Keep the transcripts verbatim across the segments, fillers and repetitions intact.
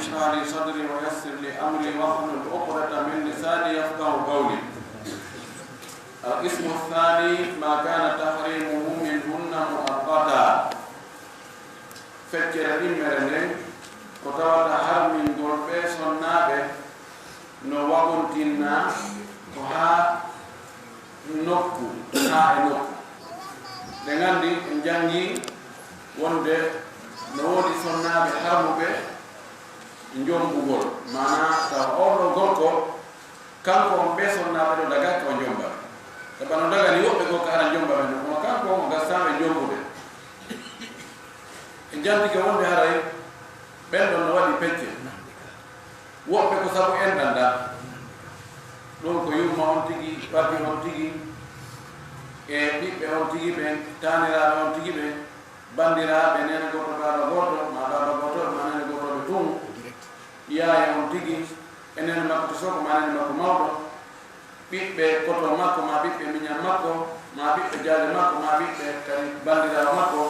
اشرح لي صدري ويسر لي أمري واحلل عقدة من لساني يفقهوا قولي. القسم الثاني ما كان تحريمه منهن مؤقتا. Feccere ɗimmere nden ko tawata harmingol ɓe sonnaaɓe no wagontinna ko haa nokku, haa e nokku. Ɗen anndi, en janngi wonde no woodi sonnaaɓe harmuɓe njombugol, maanaa tawa on ɗo gorko, kanko on ɓe sonnaaɓe ɗo dagaaki o njomba. Sabu no dagani woɓɓe goo ka ara njomba ɓe no, kono kanko on o gasaama e njombude. En jantike wonde haray ɓen ɗon no waɗi pecce. Woɓɓe ko sabu enɗan ɗan. Ɗum ko yumma on tigi, ɓaddi on tigi, e ɓiɓɓe on tigi ɓen, taaniraaɓe on tigi ɓen, banndiraaɓe, neene gooto, baaba gooto, maa baaba gooto, maa neene gootooɓe tun, yaaye on tigi, e neene makko to sooko, maa neene makko mawɗo, ɓiɓɓe koto makko, maa ɓiɓɓe miñan makko, maa ɓiɓɓe jaaje makko, maa ɓiɓɓe kadi banndiraawo makko,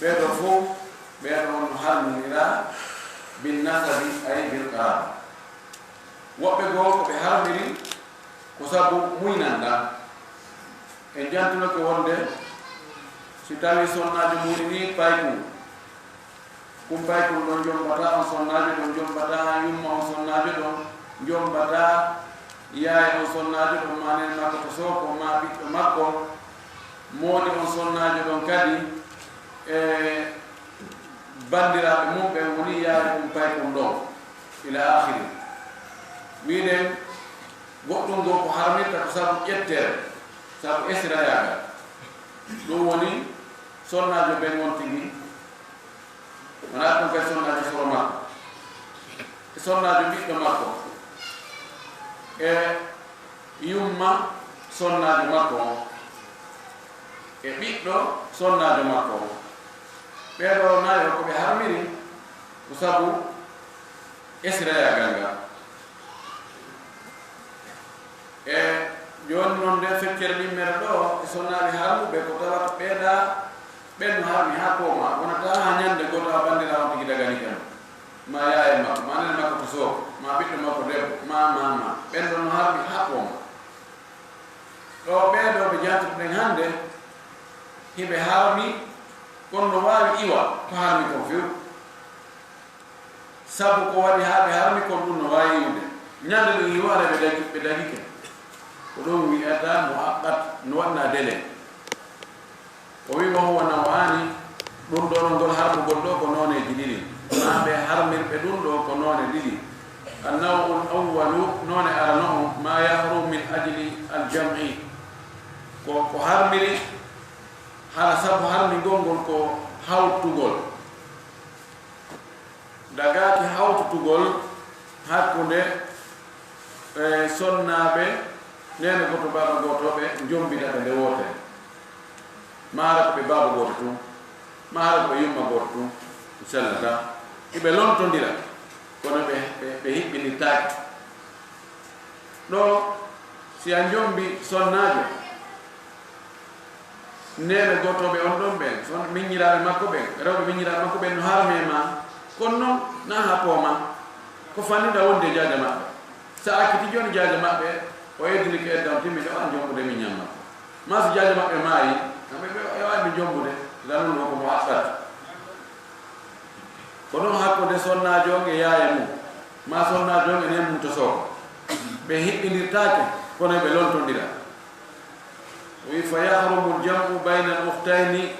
ɓee ɗoo fof, ɓee ɗoo no harminiraa bin nasabi, ay bil qaraaba. Woɓɓe goo ko ɓe harmiri ko sabu muynan ɗan. En jantunoke wonde si tawii sonnaajo muynii paykun, kun paykun ɗon jombataa on sonnaajo ɗon, jombataa yumma on sonnaajo ɗon, jombataa yaaye on sonnaajo ɗon, maa neene makko to sooko, maa ɓiɗɗo makko, moodi on sonnaajo ɗon kadi, e banndiraaɓe mum ɓen woni yaaye kun paykun ɗon, ila aakhiri. Wiɗen, goɗɗun goo ko harmirta ko sabu ƴettere, sabu esirayaagal. Ɗum woni sonnaajo ben on tigi, wonaa ɗum kadi sonnaajo soro makko, e sonnaajo ɓiɗɗo makko, e yumma sonnaajo makko on, e ɓiɗɗo sonnaajo makko on. Ɓee ɗoo nayo ko ɓe harmiri ko sabu esirayaagal ngal. E jooni non, nde feccere ɗimmere ɗoo, e sonnaaɓe harmuɓe ko tawata ɓee ɗaa, ɓen no harmi haa poomaa, wonata haa ñannde gooto a banndiraawo on tigi dagani kam, maa yaaye makko, maa neene makko to sooko, maa ɓiɗɗo makko debbo, maa, maa, maa. Ɓen ɗon no harmi haa poomaa. Ɗoo ɓee ɗoo ɓe jantirɗen hannde, hiɓe harmi, kono no waawi iwa ko harmi kon few. Sabu ko waɗi haa ɓe harmi kon, ɗum no waawi iwde. Ñande ɗum iwaare ɓe dagi, ɓe dagike. Ko ɗum wi'ata muaqqat, no waɗna délai. O wi, wa huwa naw'aani, ɗum ɗoo ngol harmugol ɗoo ko nooneeji ɗiɗi. Maa ɓe harmirɓe ɗum ɗoo ko noone ɗiɗi. An-naw'ul awwalu, noone arano on, ma yahrum min ajli al-jam'i. Ko, ko harmiri, hara sabu harmingol ngol ko hawtugol. Dagaaki hawtutugol hakkunde, e, sonnaaɓe, neene gooto, baaba gooto, ɓe njombida ɓe nde wootere. Maa hara ko ɓe baaba gooto tun, maa hara ko ɓe yumma gooto tun, sellata. Iɓe lontondira, kono ɓe, ɓe, ɓe hiɓɓindirtaake. Ɗoo, si a njombi sonnaajo, neene gootooɓe on ɗon ɓen, son-, miññiraaɓe makko ɓen, rewɓe miññiraaɓe makko ɓen no harmi e maa, kono non, na haa poomaa. Ko fanninda wonde e jaaja maɓɓe. Sa acciti jooni jaaja maɓɓe, o eddinike edda on, timmi de, o an jombude miññan makko. Maa si jaaja maɓɓe maayi, kamɓe ɓe, ɓe waawi ɓe jombude, lanul o ko mo haɓɓata. Ko non hakkunde sonnaajo on e yaaye mum, maa sonnaajo on e neen mum to sooko. Ɓe hiɓɓindirtaake, kono eɓe lontondira. O wi, "Fa yahrumu al-jam'u bayna al-ukhtayni",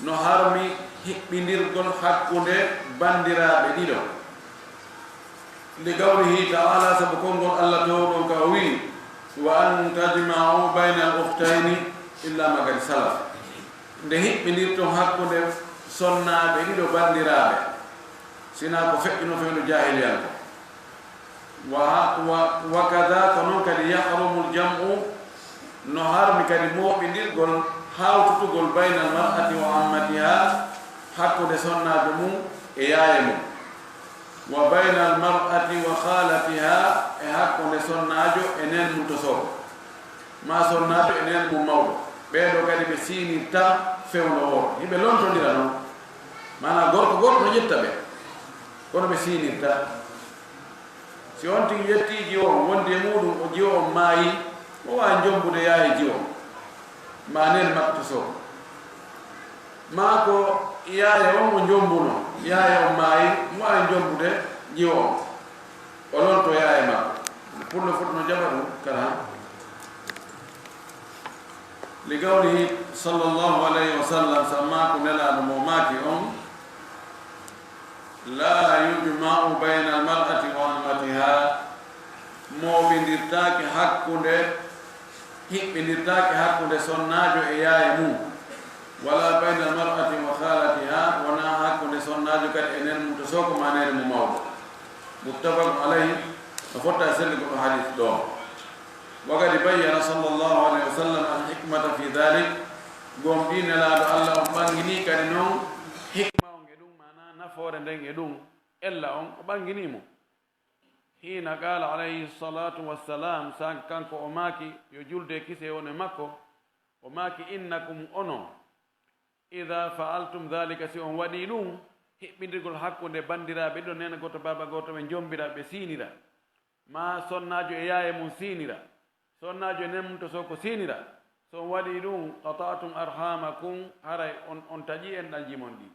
no harmi hiɓɓindirgol hakkunde banndiraaɓe ɗiɗo. Li qawlihi ta'ala, sabu konngol Allah toowɗo on ka o wi, "Wa an tajma'u bayna al-ukhtayni illa ma qad salaf." Nde hiɓɓindirton hakkunde sonnaaɓe ɗiɗo banndiraaɓe, sinaa ko feƴƴuno fewndo jaahiliyanko. Wa, wa, wa kada, ko non kadi, yahrumu al-jam'u, no harmi kadi mooɓindirgol, hawtutugol, bayna al-mar'ati wa ammatiha, hakkunde sonnaajo mum e yaaye mum. Wa bayna al-mar'ati wa khalatiha, e hakkunde sonnaajo e neen mum to sooko. Maa sonnaajo e neen mum mawɗo. Ɓee ɗoo kadi ɓe siinirta fewndo wooto. Hiɓe lontondira non. Maanaa gorko gooto no ƴetta ɓe. Kono ɓe siinirta. Si on tigi yettii jiwo on, wondi e muuɗum, o jiwo on maayi, o waawi jombude yaaye jiwo on, maa nene makko to soo. Maa ko yaaye on o jombuno, yaaye on maayi, mo waawi jombude jiwo on. O lonto yaaye makko. Pullo foti no jaɓa ɗum, kala han. Li qawlihi sallallahu alayhi wa sallam, sa maa ko Nelaaɗo mo maaki on, "La yujma'u bayna al-mar'ati wa amatiha." Mooɓindirtaake hakkunde, hiɓɓindirtaake hakkunde sonnaajo e yaaye mum. Wala bayna al-mar'ati wa khalatiha, wonaa hakkunde sonnaajo kadi e nene mum to soo ko maa nene mum mawɗo. Muttafaqun alayhi, no fotta e selli goɗɗo hadis ɗo. Wa qad bayyana sallallahu alayhi wa sallam al-hikmata fi dhalik. Gomɗii Nelaaɗo Allah on ɓanginii kadi non hikma on e ɗum, maanaa nafoore nden e ɗum, ella on o ɓanginii mo. Hiina qaala alayhi salatu wassalam, sa kanko o maaki, yo julde kise won e makko, o maaki, "Innakum, onon, idha fa'altum dhalika, si on waɗii ɗum, hiɓɓindirgol hakkunde banndiraaɓe ɗiɗo, neene gooto, baaba gooto, ɓe njombira, ɓe siinira, maa sonnaajo e yaaye mum siinira, sonnaajo e nene mum to soo ko siinira, so on waɗii ɗum, qata'tum arhamakum, haray on, on taƴii enɗanji mon ɗi."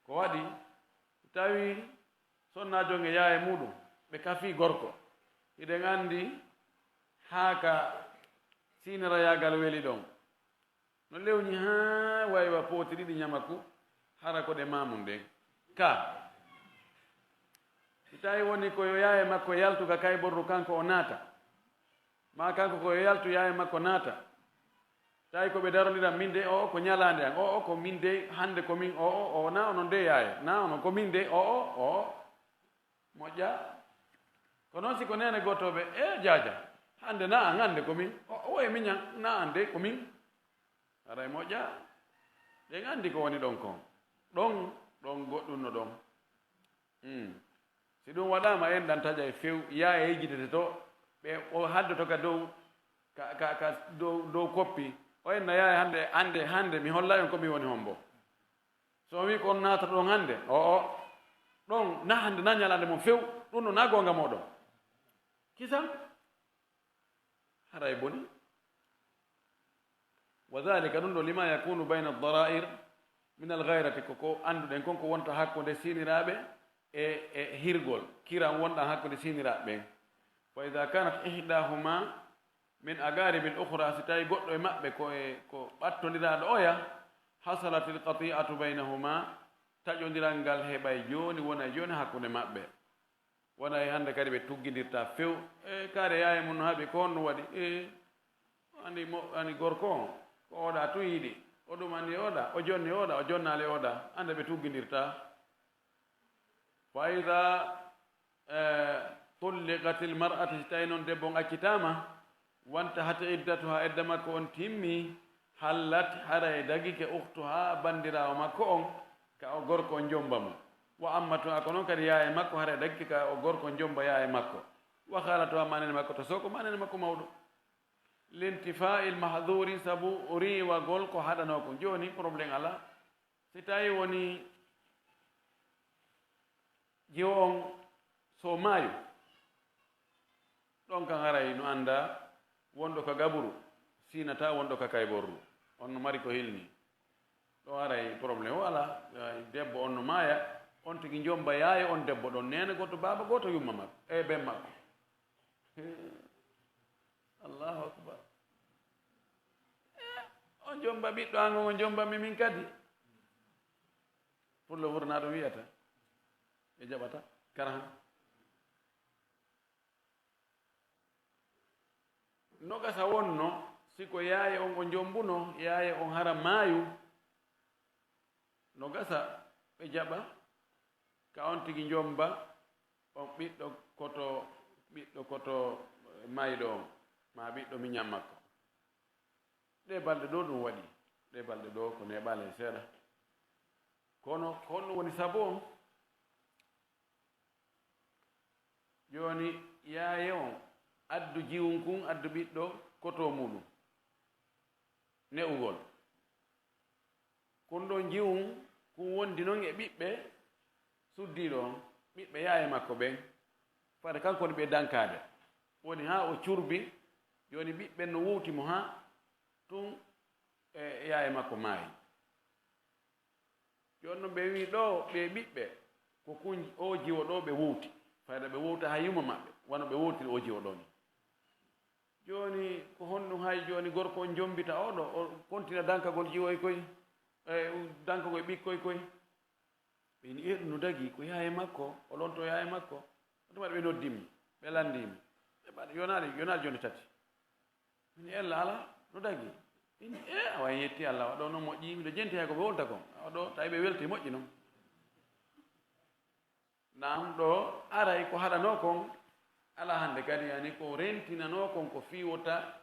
Ko waɗi, tawi sonnaajo on e yaaye muuɗum, ɓe kafii gorko. Hiɗen anndi haa ka siinirayaagal weli ɗon. No lewñi haa waywa pooti ɗiɗi ñamaku, hara ko ɗe maamum ɗen. Ka, si tawi woni ko yo yaaye makko yaltu ka kayborru, kanko o naata. Maa kanko ko yo yaltu, yaaye makko naata. Tawi ko ɓe darondira, min de, o, o ko ñalaande an, o, o ko min de, hannde ko min, o, o, o, na onon de yaaye, na onon ko min de, o, o, o, moƴƴa. Ko noon si ko neene gootooɓe, e jaaja, hannde na an, hannde ko min, o, o, e miñan, na an de, ko min. Haray moƴƴa. Ɗen anndi ko woni ɗon kon. Ɗon, ɗon goɗɗum no ɗon. Hmm. Si ɗum waɗaama, enɗan taƴay few, yaa e yejjitete to, ɓe o haddoto ka dow, ka, ka, ka dow, dow koppi. O enna yaa e hannde, hannde, hannde, mi hollay on ko mi woni hombo. So o wii ko on naatoto ɗon hannde, o, o, ɗon na hannde na ñalaande mon few, ɗum ɗo na goonga mooɗon. Kisan? Haray boni. Wa dhalika, ɗum ɗo, lima yakunu bayna ad-dara'ir min al-ghayrati, ko ko annduɗen kon ko wonta hakkunde siiniraaɓe e, e hirgol, kiran wonɗan hakkunde siiniraaɓe ɓen. Fa idha kanat ihdahuma min agaribi al-ukhra, si tawi goɗɗo e maɓɓe ko e, ko ɓattondiraaɗo oya, hasalatil qati'atu baynahuma, taƴondiral ngal heɓay jooni, wonay jooni hakkunde maɓɓe. Wona e hannde kadi ɓe tuggindirta few. E, kaare yaaye mum no haaɓi, ko honno waɗi? E, ani mo, ani gorko on, ko oɗa tun yiɗi. O ɗum ani oɗa, o jonni oɗa, o jonnaali oɗa. Hannde ɓe tuggindirta. Fa iza, e, tulliqatil mar'atu, si tawi noon debbo on accitaama, wanta hati iddatuha, edda makko on timmi, hallat, haray dagike ukhtuha, banndiraawo makko on, ka o gorko on jomba mo. Wa ammatuha, ko noon kadi yaaye makko, haray dagike ka o gorko on jomba yaaye makko. Wa khalatuha, manene makko to soko, manene makko mawɗo. Lintifa'il mahdhuri, sabu riiwagol ko haɗanoo ko. Jooni, problème alaa. Si tawi woni jiwo on so maayu, ɗon kan haray no annda wonɗo ka gaburu, siinata wonɗo ka kayborru. On no mari ko hilni. Ɗo haray problème o alaa. Debbo on no maaya, on tigi jomba yaaye on debbo ɗon, neene gooto, baaba gooto, yumma makko, e ben makko. Allahu akbar. Eh, o jomba ɓiɗɗo an on, o jomba mi min kadi. Pullo fota na ɗum wiyata. Ɓe jaɓata. Karahan. No gasa wonno, si ko yaaye on o jombuno, yaaye on hara maayu. No gasa ɓe jaɓa ka on tigi jomba on ɓiɗɗo koto, ɓiɗɗo koto mayɗo on, maa ɓiɗɗo miñan makko. Ɗee balɗe ɗoo ɗum waɗi. Ɗee balɗe ɗoo ko neeɓaali hen seeɗa. Kono ko honɗum woni sabu on? Jooni yaaye on addu jiwun kun, addu ɓiɗɗo koto muɗum. Ne'ugol. Kun ɗon jiwun kun wondi non e ɓiɓɓe suddiiɗo on, ɓiɓɓe yaaye makko ɓen, fare kanko woni ɓe dankaade. Woni haa o curbi, jooni ɓiɓɓe no wowti mo haa tun e yaaye makko maayi. Jooni non ɓe wi'i ɗoo ɓe ɓiɓɓe, ko kun oo jiwo ɗoo ɓe wowti. Fayda ɓe wowta haa yumma maɓɓe, wano ɓe wowtiri oo jiwo ɗoo ni. Jooni ko honɗum hay jooni gorko on jombita oo ɗoo, o kontina dankagol jiwoy koy, e dankagol ɓikkoy koy? Ɓe ni, "E, ɗum no dagi, ko yaaye makko, o lonto yaaye makko." O tuma ɓe noddimi, ɓe landimi. Ɓe mbaɗi, yonaali, yonaali jonde tati. Min ella ala, no dagi? Min e, awa en yetti Allah, waɗo noon moƴƴi, miɗo jenti hay ko ɓe wolta kon. Awa ɗo, tawi ɓe welti, moƴƴi noon. Naam, ɗo aray ko haɗanoo kon, ala hannde kadi, yani ko rentinanoo kon ko fii wota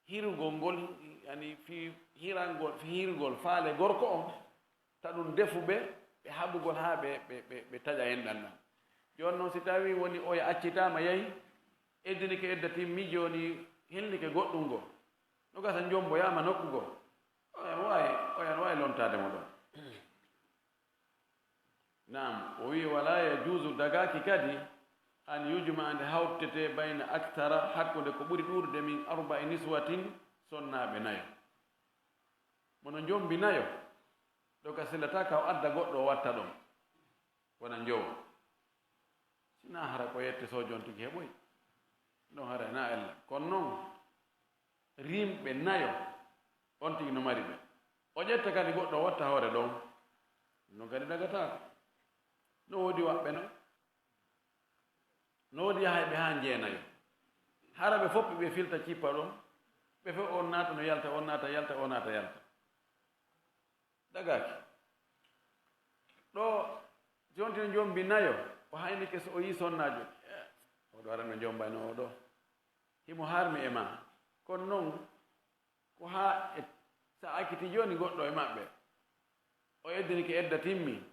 hirugol ngol, yani fii hirangol, fii hirugol faale gorko on, ta ɗum defuɓe, ɓe haɓugol haa ɓe, ɓe, ɓe, ɓe taƴa enɗan ɗan. Jooni noon, si tawii woni oya accitaama, yahi, eddinike edda timmi, jooni hilnike goɗɗum ngo, no gasa njomboyaama nokku goo, oya no waawi, oya no waawi lontaade mo ɗon. Naam, o wi'i, "Wala yajuuzu, dagaaki kadi, an yujma'a, nde hawtetee, bayna aktara, hakkunde ko ɓuri ɗuuɗude, min arba'i niswatin, sonnaaɓe nayo." Mono njombi nayo, ɗo ka sellata ka o adda goɗɗo o watta ɗon, wona njowo. Sinaa hara ko yette sojo on tigi heɓoy, ɗon hara na ella. Kono noon, rimɓe nayo, on tigi no mari ɓe. O ƴetta kadi goɗɗo o watta hoore ɗon, ɗum ɗon kadi dagataako. No woodi waɓɓe no, no woodi yahayɓe haa njeenayo. Hara ɓe fof ɓe filta cippa ɗon, ɓe fof on naata no yalta, on naata yalta, on naata yalta. Dagaaki. Ɗo, si on tino njombi nayo, o haynike so o yii sonnaajo. Eh, oɗo ara no njombayno oɗo. Himo harmi e ma. Kono noon, ko haa e, sa acciti jooni goɗɗo e maɓɓe, o eddinike edda timmi,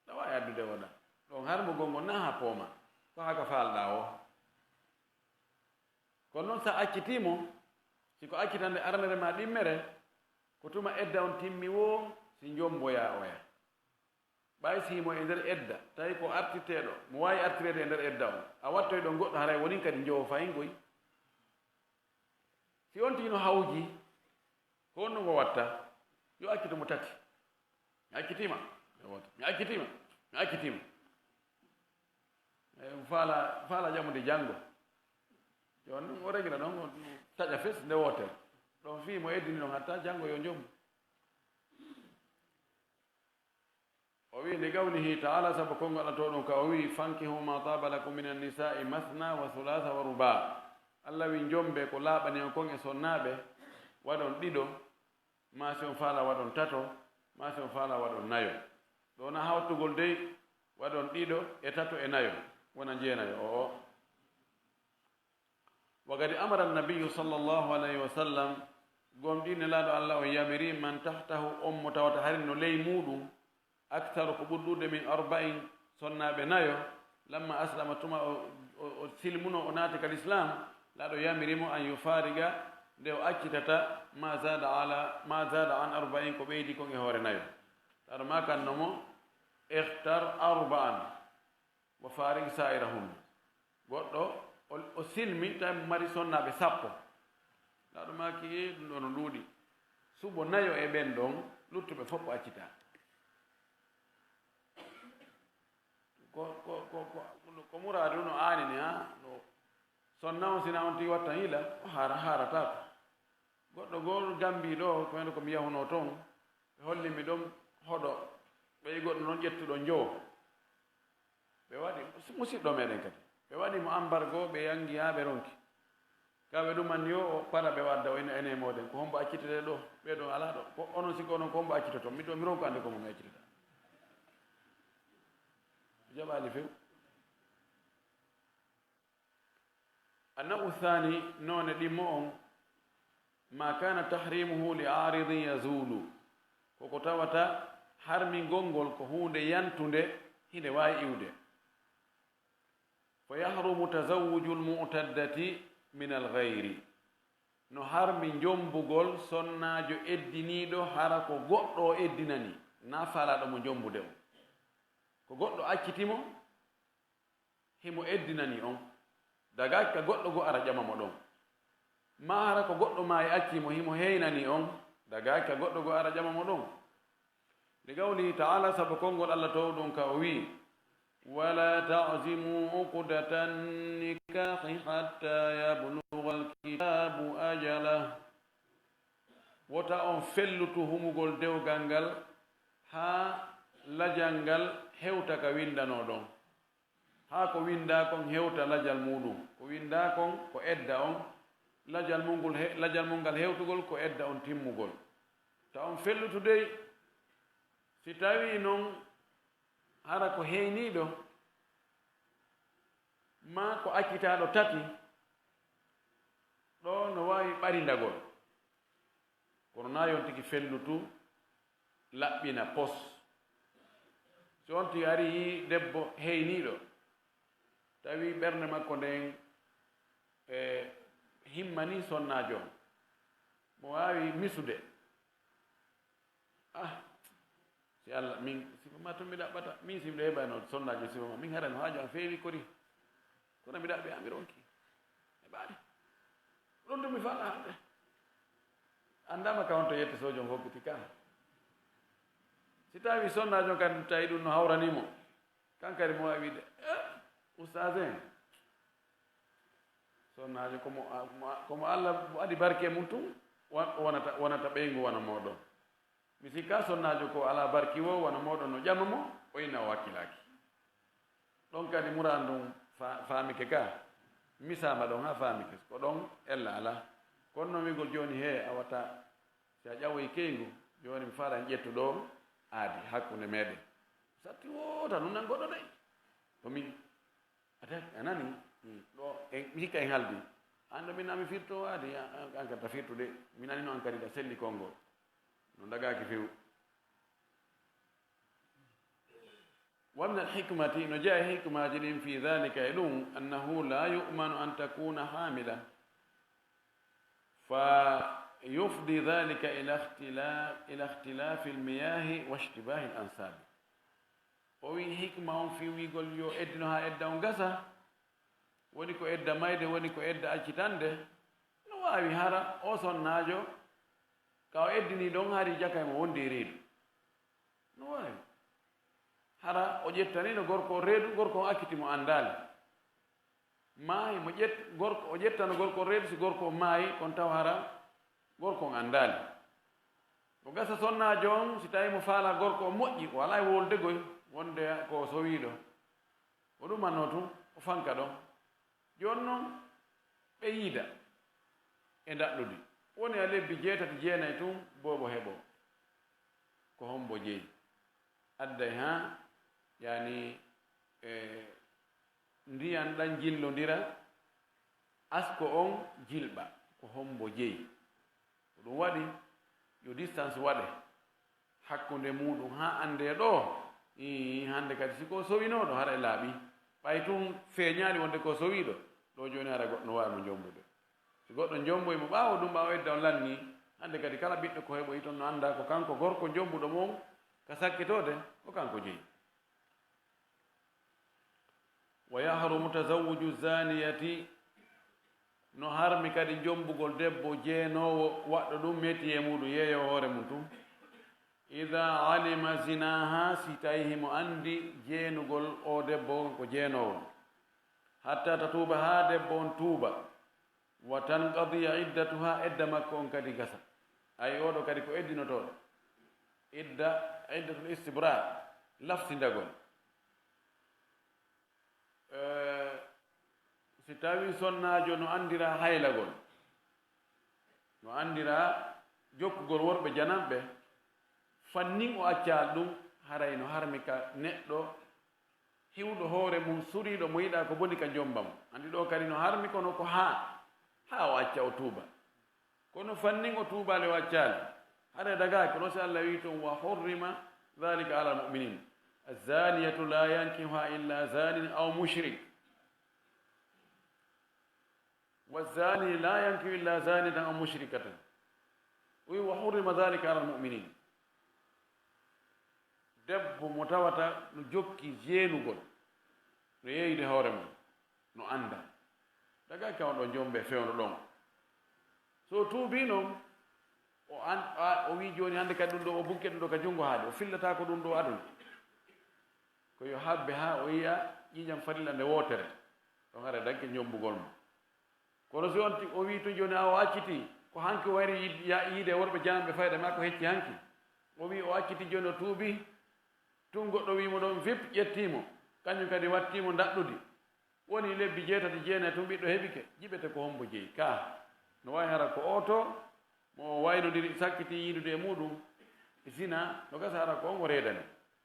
ɗa waawi addude oɗa. Ɗon har mo gonngo na haa pooma, ko haa ka faalɗaa o. Kono noon, sa accitii mo, si ko accitande aranere ma ɗimmere, ko tuma edda on timmi woo, si njomboyaa oya. Ɓay si himo e nder edda, tawi ko artirteeɗo, mo waawi artireede e nder edda on, a wattoy ɗon goɗɗo, haray wonin kadi njowo fayin koy. Si on tigi no hawji, ko honno ngo watta? Yo accito mo tati. Mi accitiima, e wooto. Mi accitiima, mi accitiima. E, faala, faala ƴamude janngo. Yo on, o regira noon, o taƴa fes nde wootere. Ɗon fii mo eddini ɗon hatta janngo yo jom. O wi'i, li qawlihi ta'ala, sabu konngol Alla to ɗum ka o wi'i, "Fankihu ma taba lakum minan nisa'i mathna wa thulatha wa ruba." Alla wi'i, "Njombe ko laaɓani on kon e sonnaaɓe, waɗon ɗiɗo, maa si on faala waɗon tato, maa si on faala waɗon nayo." Ɗo na hawtugol dey, waɗon ɗiɗo e tato e nayo, wona jeenayo. O'o. Wa kadi amara annabiyyu sallallahu alayhi wa sallam, gomɗii Nelaaɗo Alla on yamiri, man tahtahu, on mo tawata hari no ley muuɗum, aktharu, ko ɓurɗude, min arba'in, sonnaaɓe nayo, lamma aslama, tuma o, o, o silmuno, o naati ka lislaam, Laaɗo yamiri mo an yufariga, nde o accitata, ma zada ala, ma zada an arba'in, ko ɓeydi kon e hoore nayo. Laaɗo makanno mo, ikhtar arba'an, wa farik sa'irahunna. Goɗɗo, o, o silmi, tawi mo mari sonnaaɓe sappo. Laaɗo maaki, "E, ɗum ɗo no ɗuuɗi. Suɓo nayo e ɓen ɗon, luttuɓe fof o accita." Ko, ko, ko, ko, ko muraadu no aanini, ha? No sonna on, sina on tigi watta hiila, o haara, haarataako. Goɗɗo goo Gambii ɗo, ko heen ko mi yahunoo toon, ɓe holli mi ɗon hoɗo, ɓe yi goɗɗo noon ƴettuɗo njowo. Ɓe waɗi, musiɗɗo meɗen kadi. Ɓe waɗi mo embargo, ɓe yanngi haa ɓe ronki. Ka ɓe ɗuman yo o para ɓe wadda o ina ene mooɗen. Ko hombo accitete ɗo? Ɓee ɗon alaa ɗo. Ko onon siko onon ko hombo accitoto? Mi ɗo mi ronko annde ko mo mi accitata. Jaɓaali few. Annawu thani, noone ɗimmo on, ma kana tahrimuhu li aaridin yazulu, koko tawata harmingol ngol ko huunde yantunde, hinde waawi iwde. Fa yahrumu tazawwuju lmu'taddati min alghayri, no harmi njombugol sonnaajo eddiniiɗo hara ko goɗɗo o eddinani, na faalaaɗo mo njombude o. Ko goɗɗo acciti mo, himo eddinani on, dagaaki ka goɗɗo goo ara ƴama mo ɗon. Maa hara ko goɗɗo maayi acci mo, himo heynani on, dagaaki ka goɗɗo goo ara ƴama mo ɗon. Li qawlihi ta'ala, sabu konngol Allah toowɗun ka o wi'i, "Wala ta'zimu uqdatan nikahi hatta yablughal kitabu ajalah." Wota on fellutu humugol dewgal ngal haa lajal ngal hewta ka winndanoo ɗon. Haa ko winndaa kon hewta lajal muuɗum. Ko winndaa kon ko edda on, lajal mun ngol he-, lajal mun ngal hewtugol ko edda on timmugol. Ta on fellutu dey, si tawii non hara ko heyniiɗo, maa ko accitaaɗo tati, ɗoo no waawi ɓarindagol. Kono naa yon tigi fellutu, laɓɓina pos. Si on tigi ari yii debbo heyniiɗo, tawi ɓernde makko nden e himmanii sonnaajo on, mo waawi misude. Ah, si Allah, min sifa ma tun mi ɗaɓɓata, min si miɗo heɓano sonnaajo sifa ma, min hara no haaju an feewi kori. Kono mi ɗaɓɓi an, mi ronki. E ɓaade. Ɗon tun mi fala hande. Anndama ka on to yette sojo on hokkiti ka. Si tawi sonnaajo on kadi tawi ɗum no hawrani mo, kan kadi mo wawi wiide, "Eh, ustaz en." Sonnaajo ko mo, ko mo Allah waɗi barke mum tun, wa-, wonata, wonata ɓeyngu wano mooɗon. Mi sikka sonnaajo ko alaa barki woo wano mooɗon no ƴama mo, o inna o hakkilaaki. Ɗon kadi muraan ndun fa-, faamike ka. Misaama ɗon haa faamike. Ko ɗon ella alaa. Kono non wi'ugol jooni hee a wata, si a ƴawoyi keyngu, jooni mi faala en ƴettu ɗoo aadi hakkunde meeɗen. Satti woota nun nan goɗɗo de. Ko min. Ata, a nani? Hmm. Ɗo, en, mi hikka en haldi. An ɗo min ami firto waadi, a, a, an kadi ta firtude. Mi nani no an kadi ta selli konngol. No dagaaki few. Wa min al hikmati, no jeya e hikmaaji ɗin fi dhalika e ɗum, annahu la yu'manu an takuna hamilan. Fa yufdi dhalika ila ikhtila-, ila ikhtilafi al miyahi wa ishtibahi al ansabi. O wi'i hikma on fii wi'ugol yo eddino haa edda on gasa, woni ko edda mayde, woni ko edda accitande, no waawi hara o sonnaajo ka o eddini ɗon hari jaka e mo wondi e reedu. No waawi. Hara o ƴettanino gorko on reedu, gorko on acciti mo anndaali. Maayi mo ƴet-, gorko, o ƴettano gorko on reedu, si gorko on maayi, kon taw hara gorko on anndaali. O gasa sonnaajo on, si tawi mo faala gorko on moƴƴi, o alaa e wolde goy, wonde ko o sowiiɗo. O ɗumanno tun, o fanka ɗon. Jooni non, ɓe yiida e ndaɗɗudi. Woni a lebbi jeetati, jeenay tun, boobo heɓo. Ko hombo jeyi? Adday haa, yani, e, ndiyan ɗan jillondira, asko on jilɓa, ko hombo jeyi? Ko ɗum waɗi yo distance waɗe hakkunde muuɗum, haa anndee ɗoo, ii, hannde kadi si ko sowinooɗo, hara e laaɓi. Ɓay tun feeñaali wonde ko sowiiɗo, ɗoo jooni hara goɗɗo no waawi mo jombude. Si goɗɗo jomboyi mo ɓaawo ɗum, ɓaawo edda on lannii, hannde kadi kala ɓiɗɗo ko heɓoyi ton no annda ko kanko gorko jombuɗo mo on ka sakkitoode, ko kanko jeyi. Wa yahrumu tazawwuju zaniyati, no harmi kadi jombugol debbo jeenoowo waɗɗo ɗum métier muuɗum, yeeyoowo hoore mum tun. Ida alima zinaha, si tawi himo anndi jeenugol o debbo on ko jeenoowo, hatta tatuuba, haa debbo on tuuba, wa tanqadiya iddatuha, edda makko on kadi gasa. Ay, oɗo kadi ko eddinotooɗo. Idda, iddatul istibra, lafsindagol. Eh, si tawi sonnaajo no anndira haylagol, no anndira jokkugol worɓe jananɓe, fannin o accaali ɗum, haray no harmi ka neɗɗo hiwɗo hoore mum, suriiɗo mo yiɗaa ko boni ka jomba mo. Anndi ɗoo kadi no harmi, kono ko haa, haa o acca o tuuba. Kono fannin o tuubaali, o accaali. Hara dagaaki, kono si Allah wi'i tun, "Wa hurrima dhalika ala al-mu'minin. Az-zaniyatu la yankihuha illa zanin aw mushrik." "Wa zani la yankihu illa zaniyatan aw mushrikatan." O wi'i, "Wa hurrima dhalika ala al-mu'minin." Debbo mo tawata no jokki jeenugol, no yeeyde hoore mum, no annda. Daga ka on ɗo jombe fewndo ɗon. So tuubii noon, o an-, a-, o wii jooni hannde kadi ɗum ɗo o bunke ɗum ɗo ka junngo haade, o fillataako ɗum ɗo aduna. Ko yo habbe haa o yiya ƴiiƴam farilla nde wootere, ɗon hara dagge jombugol mo. Kono si on ti-, o wii tun jooni a o acciti, ko hanki o wayri yid-, ya-, yiide worɓe jananɓe fayda ma ko hecci hanki. O wii o acciti jooni o tuubii, tun goɗɗo wii mo ɗon vip ƴettii mo, kañum kadi wattii mo ndaɗɗudi. Woni lebbi jeetati jeenayi tun ɓiɗɗo heɓike, jiɓete ko hombo jeyi. Ka, no waawi hara ko oto, mo o waynodiri sakkiti yiidude e muɗum, zina, no gasa hara ko on o reedani.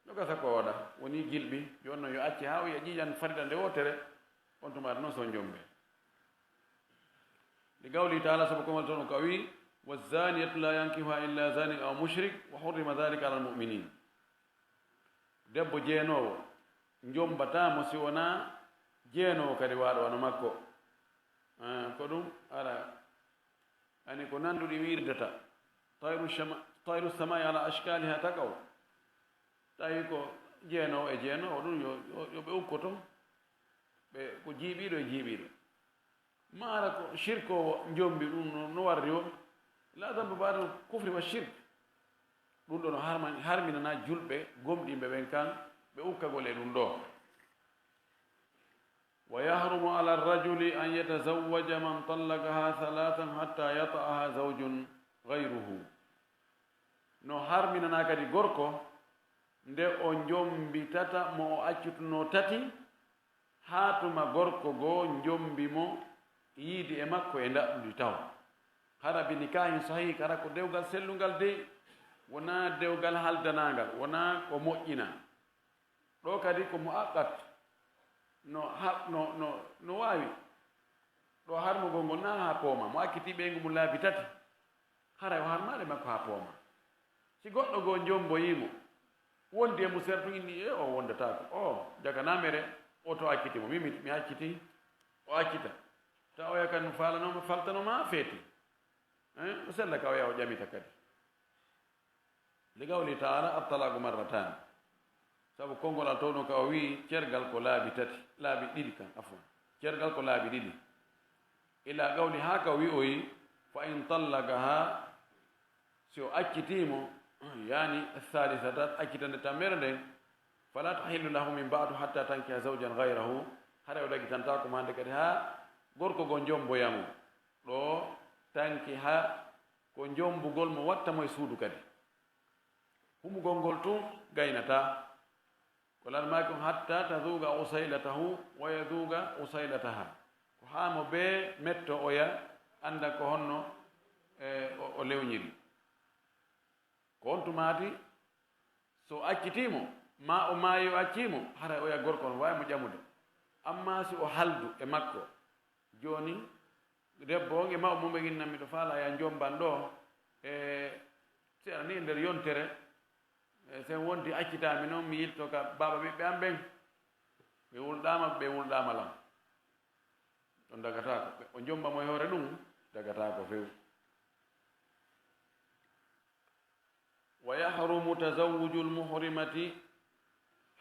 No gasa ko oɗa, woni jilɓi, jooni non yo acci haa o yiya ƴiiƴan farida nde wootere, on tumaati non so jombe. Li qawli taala, sabu kongol toon ka o wi, "Wa zaniyatu la yankihuha illa zanin aw mushrik, wa hurrima dhalika ala almuminin." Debbo jeenoowo, jombataa mo si wonaa jeenoowo kadi waaɗo wano makko. Ah, ko ɗum, ara, ani ko nanduɗi wirdata. Tayru shama-, tayru samai ala ashkaliha takaw. Tawi ko jeenoowo e jeenoowo, ɗum yo, yo, yo ɓe ukkoto. Ɓe ko jiiɓiiɗo e jiiɓiiɗo. Maara ko shirkoowo jombi ɗum no, no warri o. La dhanba ba'da al-kufri wa shirk. Ɗum ɗo no harma-, harminana julɓe gomɗinɓe ɓen kan ɓe ukkagol e ɗum ɗo. Wa yahrumu ala ar-rajuli an yatazawwaja man tallaqaha thalathan hatta yata'aha zawjun ghayruhu. No harminana kadi gorko nde o jombitata mo o accutuno tati, haa tuma gorko goo jombi mo yiidi e makko e ndaɗɗudi taw. Hara bi nikahin sahih, hara ko dewgal sellungal dey, wonaa dewgal haldanaangal, wonaa ko moƴƴina. Ɗo kadi ko muaqqat, no ha-, no, no, no waawi. Ɗo harmugol ngol naa haa pooma, mo acciti ɓeyngu mum laabi tati, haray o harmaade makko haa pooma. Si goɗɗo goo jomboyii mo, wondi e mum seeɗa tun inni, e o wondataako, o jaganaamere, o to acciti mo, min mi, mi acciti, o accita. Ta oya kan faalanooma, faltanooma feeti. Eh, o sella ka oya o ƴamita kadi. Li qawli taala, "At-talaqu marratan." Sabu konngol Alla towɗo ka o wi'i, cergal ko laabi tati, laabi ɗiɗi kan, afwan. Cergal ko laabi ɗiɗi. Ila qawli, haa ka o wi'oyi, "Fa in tallaqaha," si o accitii mo, yani, "thalithata," accitande tammere nden, "fala tahillu lahu min ba'du hatta tankiha zawjan ghayrahu," haray o dagitantaako mo hande kadi haa gorko goo jomboya mo. Ɗo tankiha ko jombugol mo watta mo e suudu kadi. Humugol ngol tun gaynataa. Ko lan maaki on, "Hatta tazuuqa usaylatahu wa yazuuqa usaylataha." Ko haa mo bee metto oya, annda ko honno, e, o, o lewñiri. Ko on tumaati, so o accitii mo, maa o maayi o accii mo, haray oya gorko on waawi mo ƴamude. Ammaa si o haldu e makko, jooni, debbo on e mawɓe mum ɓe innan, "Miɗo faalaa ya jomban ɗo, e, si aɗa ni e nder yontere, e, sen wonti accitaami non, mi yilto ka baaba ɓiɓɓe am ɓen. Ɓe wulɗaama, ɓe wulɗaama lan." Ɗon dagataako. O jomba mo e hoore ɗum, dagataako few. "Wa yahrumu tazawwujul muhrimati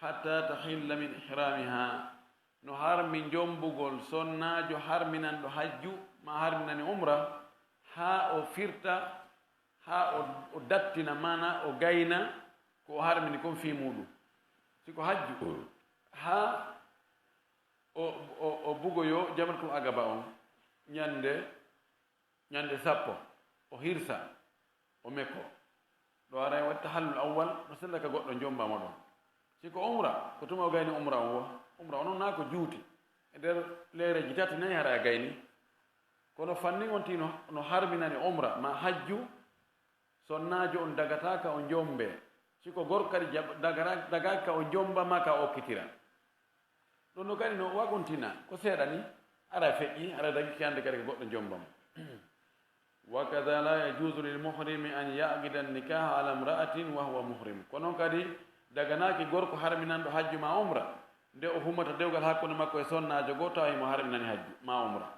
hatta tahilla min ihramiha." No harmi jombugol sonnaajo harminanɗo hajju, ma harminani umra, haa o firta, haa o, o dattina, mana o gayna ko o harmini kon fii muuɗum. Si ko hajju, haa o, o, o bugoyo Jamratul Aqaba on ñande ñande sappo, o hirsa, o meko. Ɗo ara e waɗi tahallul awwal, no sella ka goɗɗo jomba mo ɗon. Si ko umra, ko tuma o gayni umra on wo. Umra on non naa ko juuti e nder leereji tati nayi hara a gayni. Kono fannin on tino no harminani umra ma hajju, sonnaajo on dagataaka o jombe. Si ko gorko kadi jab-, dagara-, dagaaka o jomba ma ka okkitira. Ɗum no kadi no wagontina, ko seeɗa ni, ara feƴƴi, ara dagi kande kadi ko goɗɗo jomba mo. Wa kadha la yajuzu lil muhrimi an ya'qida an-nikaha ala imra'atin wa huwa muhrim. Ko noon kadi daganaaki gorko harminanɗo hajju ma umra, nde o hummata dewgal hakkunde makko e sonnaajo goo tawa himo harminani hajju ma umra.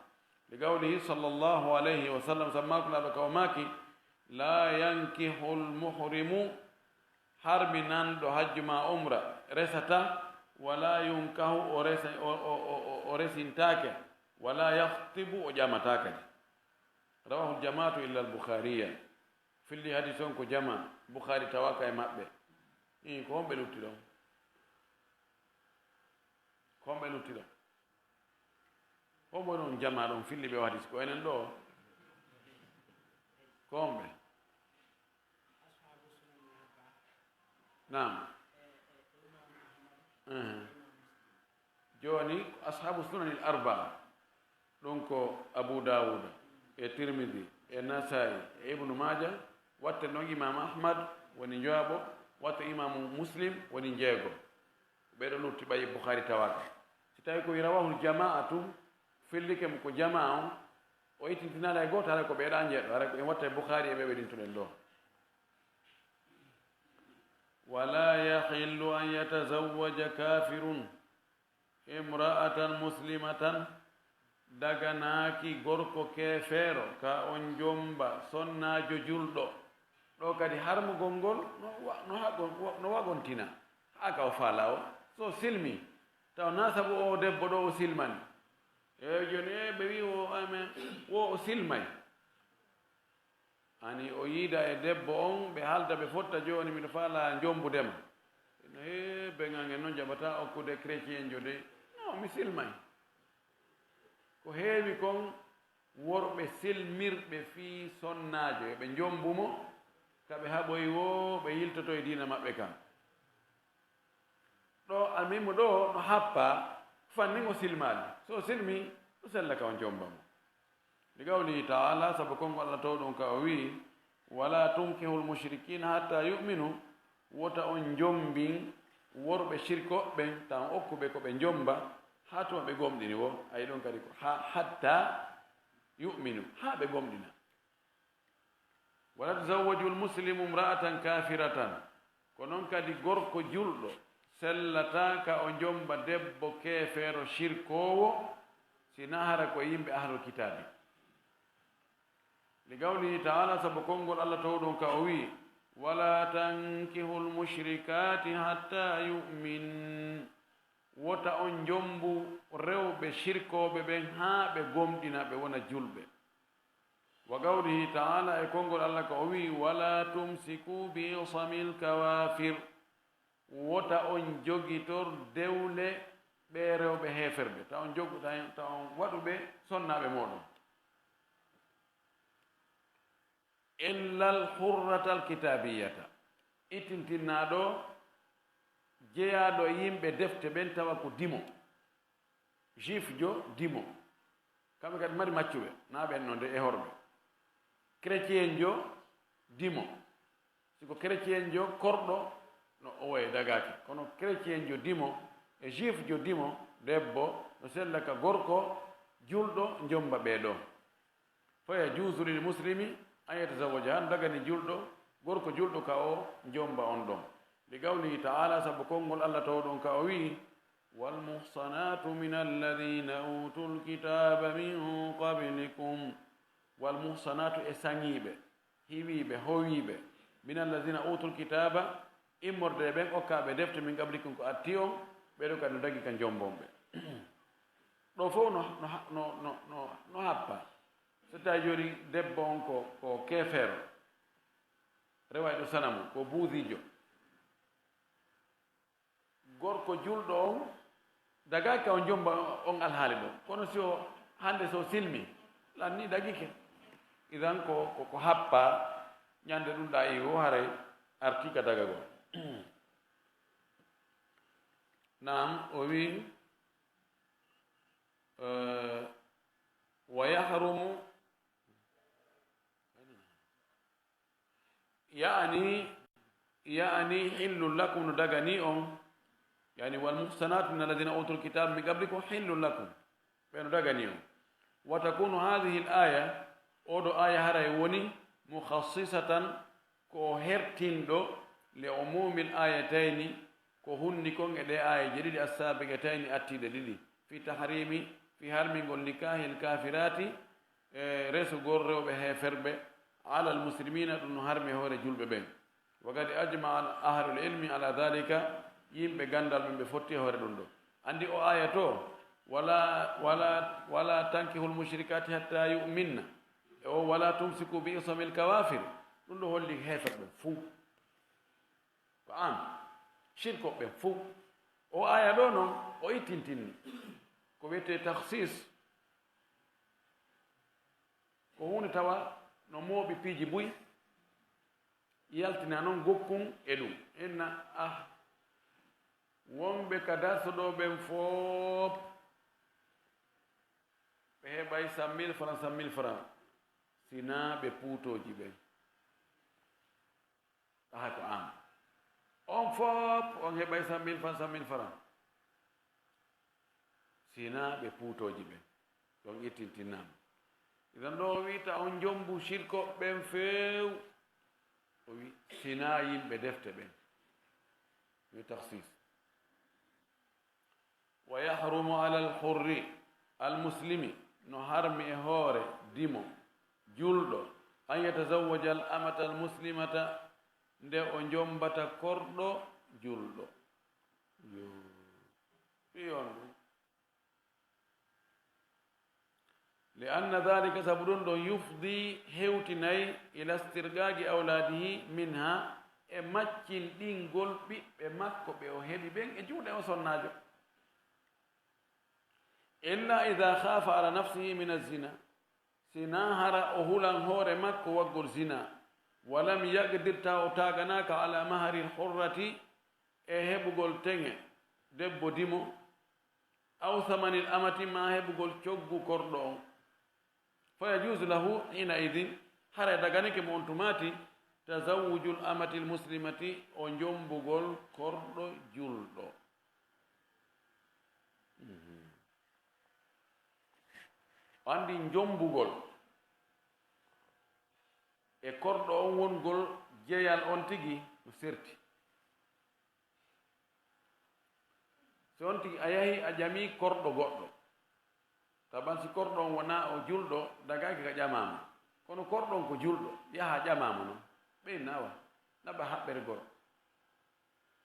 Li qawlihi sallallahu alayhi wa sallam, sabu maako Laaɗo ka o maaki, "La yankihul muhrimu harminanɗo hajju ma umra resata, wala yunkahu, o resa-, o, o, o, o, o resintaake, wala yahtibu, o ƴamata kadi. Rawahu ljamaatu illa al-Bukhariya. Filli hadis on ko jama, Bukhari tawaka e maɓɓe. Ii, ko homɓe lutti ɗon? Ko homɓe lutti ɗon? Homɓe non jama ɗon filli ɓe o hadis ko enen ɗo? Ko homɓe? Naam. Ehe. Jooni, ko ashabu sunanil arbaa, ɗum ko Abu Dawuda e Tirmidi e Nasai e Ibnu Maja, watte noon Imam Ahmad woni njoyaɓo, watte Imamu Muslim woni njeego. Ɓeɗo lutti ɓayi Bukhari tawaka. Si tawi ko wi rawahul jama'a tun, fillike mo ko jama'a on, o ittintinaala e gooto, haray ko ɓeeɗa njeeɗo, haray ko en watta e Bukhari e ɓe ɓe ɗintuɗen ɗo. Wala yahillu an yatazawwaja kafirun imra'atan muslimatan, daganaaki gorko keefeero ka on jomba sonnaajo julɗo. Ɗo kadi harmugol ngol no wa-, no hagon-, no wagontina. Haa ka o faala o, so silmi, taw na sabu o debbo ɗo o silmani. E jooni, e ɓe wi o, amen, wo o silmay. Ani o yiida e debbo on, ɓe haalda, ɓe fotta, jooni miɗo faala jombudema. No, he, beŋan en non jaɓata okkude chrétien jo de. No, mi silmay. Ko heewi kon worɓe silmirɓe fii sonnaajo, e ɓe jombu mo, ka ɓe haɓoyi wo ɓe yiltoto e diina maɓɓe kan. Ɗo almuhimmu ɗo no happa fannin o silmaali. So o silmi, o sella ka on jomba mo. Li qawlihi ta'ala, sabu konngol Allah towɗo on ka o wi'i, "Wala tunkihul mushrikina hatta yu'minu," wota on jombin worɓe shirkoɓe ɓen, ta on okku ɓe ko ɓe jomba, haa tuma ɓe gomɗini wo. Ay ɗon kadi ko ha-, hatta yu'minu, haa ɓe gomɗina. "Wala tazawwajul muslimu imra'atan kafiratan." Ko non kadi gorko julɗo sellataa ka o jomba debbo keefeero shirkoowo, si na hara ko yimɓe ahlul kitaabi. Li qawlihi ta'ala, sabu konngol Allah towɗo on ka o wi'i, "Wala tankihul mushrikati hatta yu'min." Wota on jombu rewɓe shirkooɓe ɓen haa ɓe gomɗina, ɓe wona julɓe. Wa qawlihi ta'ala, e konngol Allah ka o wi'i, "Wala tumsiku bi isamil kawafir." Wota on jogitor dewle ɓe rewɓe heeferɓe, ta on jogu, ta, ta on waɗu ɓe sonnaaɓe mooɗon. Illal hurratal kitabiyata. Ittintinnaaɗo jeyaaɗo e yimɓe defte ɓen tawa ko dimo. Juif jo dimo. Kamɓe kadi mari maccuɓe, na ɓen non de e horɓe. Chrétien jo dimo. Si ko chrétien jo korɗo, no owoye dagaaki. Kono chrétien jo dimo e juif jo dimo, debbo, no sella ka gorko julɗo jomba ɓee ɗoo. Fa yajuuzu lil muslimi an yatazawwaja, no dagani julɗo, gorko julɗo ka o jomba on ɗon. Li qawlihi ta'ala, sabu konngol Allah towɗo on ka o wi'i, "Wal muhsanatu min alladhina utul kitaba min qablikum." Wal muhsanatu, e saŋiiɓe, hiwiiɓe, howiiɓe, min alladhina utul kitaba, immorde e ɓen okkaaɓe defte, min qablikum, ko atti on, ɓee ɗoo kadi no dagi ka jombon ɓe. Ɗo fof no, no, no, no, no, no happa. So tawi jooni debbo on ko, ko keefeero, rewayɗo sanamu, ko buuziijo. Gorko julɗo on dagaaki ka o jomba on alhaali ɗo. Kono si o hannde so silmi, lanni dagike. Idan ko, ko, ko happa ñande ɗum ɗa iwo haray arti ka dagagol. Naam, o wi, eh, wa yahrumu, ya'ni, ya'ni hillun lakum, no dagani on, yani, wal muhsanatu min alladhina utul kitaba min qablikum hillun lakum, ɓe no dagani on. Wa takunu hadhihi al aya, oɗo aya haray woni mukhassisatan, ko o hertinɗo, li umumil ayatayni, ko hunni kon e ɗe aayeeje ɗiɗi, as-sabiqatayni, attiiɗe ɗiɗi, fi tahrimi, fi harmingol nikahil kafirati, e resugol rewɓe heeferɓe, alal muslimina, ɗum no harmi e hoore julɓe ɓen. Wa qad ajma'a ahlul ilmi ala dhalika, yimɓe ganndal ɓen ɓe fotti e hoore ɗum ɗo. Anndi o aaya to, "Wala, wala, wala tankihul mushrikati hatta yu'minna." E o, "Wala tumsiku bi isamil kawafir." Ɗum ɗo holli heefer ɓen fuu. Ko an, shirko ɓen fuu. O aaya ɗo noon, o ittintinni. Ko wiyetee takhsis. Ko huunde tawa no mooɓi piiji buy, yaltina noon gokkun e ɗum. Inna, ah, wonɓe ka darso ɗo ɓen fof, ɓe heɓay cent mille francs, cent mille francs, si naa ɓe puutooji ɓen. Aha, ko an. On fof, on heɓay cent mille francs, cent mille francs. Si naa ɓe puutooji ɓen. Ɗon ittintinnaama. Idan ɗo o wi'ata on jombu shirko ɓen few. O wi, si naa yimɓe defte ɓen. Wi takhsis. Wa yahrumu ala al-hurri al-muslimi, no harmi e hoore dimo julɗo, an yatazawwaja al-amata al-muslimata, nde o jombata korɗo julɗo. Yo, ɗi on ɗum. Li anna dhalika, sabu ɗum ɗon, yufdi, hewtinay, ila istirqaqi awladihi minha, e maccinɗingol ɓiɓɓe makko ɓe o heɓi ɓen e juuɗe o sonnaajo. Illa idha khafa ala nafsihi min az-zina, si naa hara o hulan hoore makko waggol zina, wa lam yaqdir, taw o taaganaaka, ala mahari al-hurrati, e heɓugol teŋe debbo dimo, aw thamanil amati, maa heɓugol coggu korɗo on. Fa yajuuzu lahu hiina idin, haray daganike mo on tumaati, tazawwujul amatil muslimati, o jombugol korɗo julɗo. Mhm. O anndi jombugol e korɗo on wongol jeyal on tigi no serti. Si on tigi a yahi a ƴami korɗo goɗɗo, taban si korɗo on wonaa o julɗo, dagaaki ka ƴamaama. Kono korɗo on ko julɗo, yaha ƴamaama non. Ɓeynaawa, naɓa haɓɓere goro.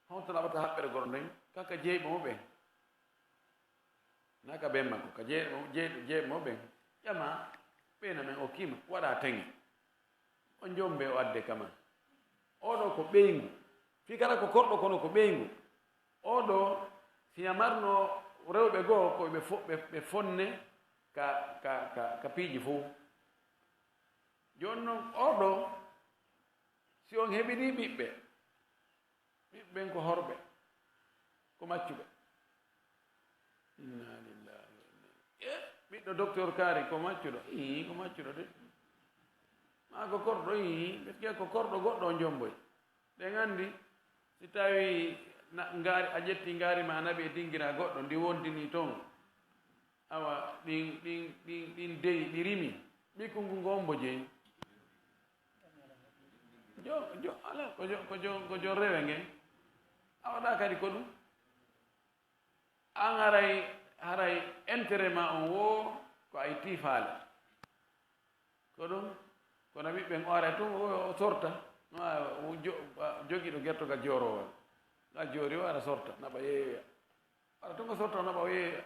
Honto naɓata haɓɓere goro nden? Kaka jeyɓe mo ɓen. Naa ka ben makko, ka jeyɓe mo, jeyɓe, jeyɓe mo ɓen. Ƴama ɓeyna men okkiima, waɗa teŋe. O jombe o adde kama. Oɗo ko ɓeyngu. Fii kala ko korɗo kono ko ɓeyngu. Oɗo si yamarno rewɓe goo ko ɓe fo-, ɓe, ɓe fonne ka, ka, ka, ka piiji fof. Jooni non oɗo si on heɓini ɓiɓɓe, ɓiɓɓe ɓen ko horɓe, ko maccuɓe. Inna lillahi wa inna ilaihi. E, ɓiɗɗo docteur kaari ko maccuɗo? Ii, ko maccuɗo de. Maa ko korɗo? Ii, parce que ko korɗo goɗɗo o jomboy. Ɗen anndi, si tawi na-, ngaari, a ƴetti ngaari ma naɓi e dingira goɗɗo, ndi wondini toon. Awa, ɗin, ɗin, ɗin, ɗin deyi, ɗi rimi. Ɓikkun ngun ko hombo jeyi? Jo, jo, ala, ko jo, ko jo rewe ngen. Awa, ɗa kadi ko ɗum. An haray, haray intérêt ma on wo ko a itti faale. Ko ɗum, kono ɓiɓɓen o ara tun, o, o sorta. No a, o jo-, a, jogiiɗo gertogal joorowal. Na joori o ara sorta, naɓa yeeyoya. Ara tun ko sorta, o naɓa o yeeyoya.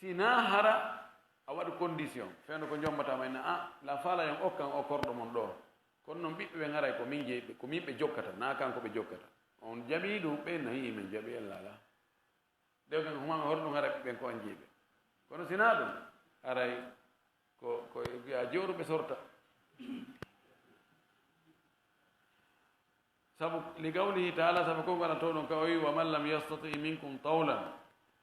Si na hara a waɗi condition, fewndo ko jombata ma, ina, a, la faala yon okkan o korɗo mon ɗo. Kono non ɓiɓɓe ɓen haray ko min jeyi ɓe, ko min ɓe jokkata, na kanko ɓe jokkata. On jaɓi ɗum, ɓe na yii men jaɓi en lala. Dewten ko huma, hoto ɗum haray ɓiɓɓen ko on jeyi ɓe. Kono si na ɗum, haray ko, ko wi'a jooruɓe sorta. Sabu, li qawlihi ta'ala, sabu ko ngana to ɗon ka o wi, "Wa man lam yastati minkum tawlan,"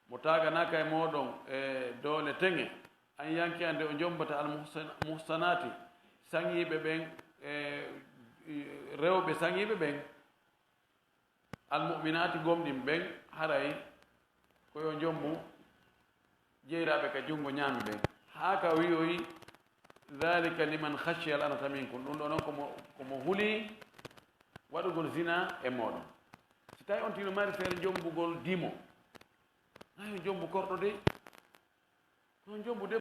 mo taaganaaka e mooɗon e doole teŋe, an yanki ande o jombata al muhsan-, muhsanati, saŋiiɓe ɓen, e, rewɓe saŋiiɓe ɓen, al mu'minati gomɗin ɓen, haray ko yo jombu jeyraaɓe ka junngo ñaami ɓen. Haa ka wi'oyi, "Dhalika liman khashiya al-anata minkum." Ɗum ɗo noon ko mo, ko mo huli waɗugol zina e mooɗon. Si tawi on tino mari feere jombugol dimo, na yo jombu korɗo de. Ko jombu de.